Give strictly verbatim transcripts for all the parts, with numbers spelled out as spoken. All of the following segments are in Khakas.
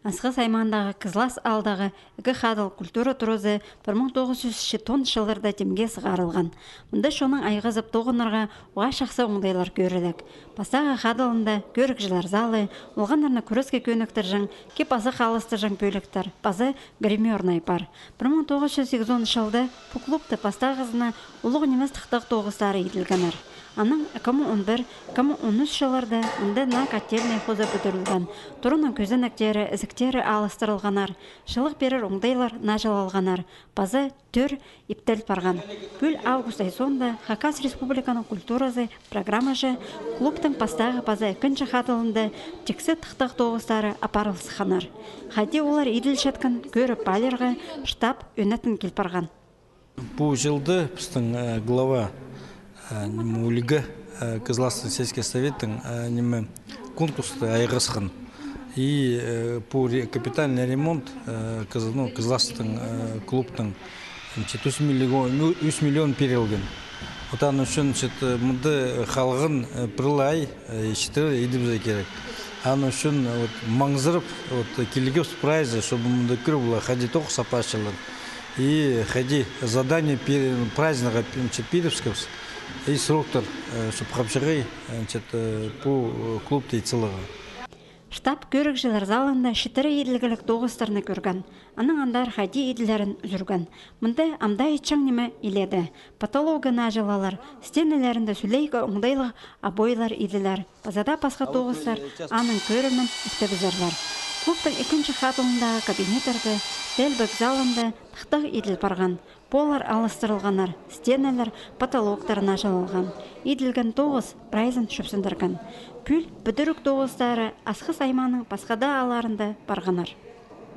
Асхыс аймаандағы Кызлас аалдағы ікі хадыл культура туразы пір муң тоғыс чӱс читон чылларда тимге сығарылған. Мында чонның айғазып тоғынарға уғаа чахсы оңдайлар кӧрілік. Пастағы хадылында кӧрігҷілер залы, олғаннарны кӱреске кӧніктірҷең, кип-азах алыстырҷаң пӧліктер, паза гримернай пар. Пір муң тоғыс чӱс сигізон чылда пу клубты пастағызына улуғ нимес тыхтағ тоғыстары иділгеннер. Анаң ікі муң он пір, ікі муң он ӱс чылларда мында наа котельнай хоза пӱдірілген. Турының кӧзенектері, ізіктері алыстырылғаннар, чылығ пирер оңдайлар наҷылалғаннар, паза тӧр иптел парған. Пӱӱл август ай соонда Хакас Республиканың культуразы программаҷы клубтың пастағы паза ікінҷі хадылында тиксі тыхтағ тоғыстары апарыл сыхханнар. Хайди олар иділчеткен кӧріп аларға штаб ӧнетін кил парған. Пу чылда пістің, э, глава, э, ниме, ӱлгӱ, э, Кызластың сельский советтің, э, ниме, конкурсты айғасхан. И, э, пу ре-, капитальный ремонт, э, Кыз-, ну, Кызластың, э, клубтың, значит, ӱс миллион, ну, ӱс миллион пирілген. Вот аның ӱчӱн, значит, э, мында халған, э, пір ле ай, э, читіре идібізерге кирек. Аның ӱчӱн, э, вот, маңзырап, вот, э, килгебіс прайзы, чтобы мында кӧр полар, хайди тоғыс апарчалар. И хайди задание пир-, прайзынаға, значит, пирібіскебіс. И сроктар, э, чтоб хапчағай, э, значит, э, пу, э, клубты ит саларға. Штаб кӧрігҷілер залында читіре иділгіліг тоғыстарны кӧрген. Анаң андар хайди иділерін ӱзӱрген. Мында ам даа итчең ниме иледе. Потологы наҷылалар, стенелерінде сӱлейкі оңдайлығ обойлар иділер. Паза даа пасха тоғыстар аның кӧрімін ӱктебізерлер. Клубтың ікінҷі хадылындағы кабинеттерде, теелбек залында тыхтағ иділ парған. Поллар алыстырылғаннар, стенелер, потолоктар наҷылалған. Иділген тоғыс прайзын чӧпсіндірген. Пӱӱл пӱдіріг тоғыстары Асхыс аймааның пасха даа аалларында парғаннар.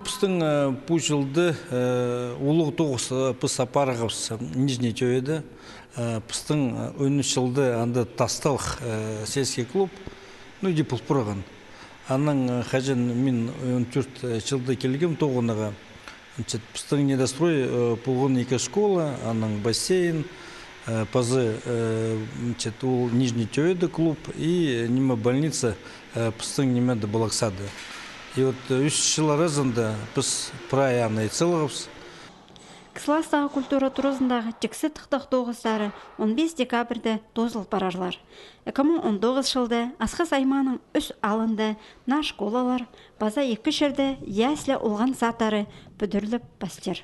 Пістің, э, пу чылда, э, улуғ тоғыс, э, піс апарғабыс, э, Нижний Тёеде. Э, пістің, э, он ӱс чылда анда тасталых, э, сельский клуб, ну, иди пол парған. Анаң, э, хаҷан мин он тӧрт, э, чылда килгем тоғынарға, значит, пістің недострой, э, полған ікі школа, анаң бассейн, э, паза, э, значит, ол Нижний Тёеде клуб и, э, ниме, больница, э, пістің нимеде, Балаксада. И вот, э, ӱс чыл аразында піс прай аны ит салғабыс. Кызластағы культура туразындағы тиксі тыхтағ тоғыстары он пис декабрьде тоозыл парарлар. Ікі муң он тоғыс чылда Асхыс аймааның ӱс аалында наа школалар, паза ікі чирде ясли олған садтары пӱдіріліп пастир.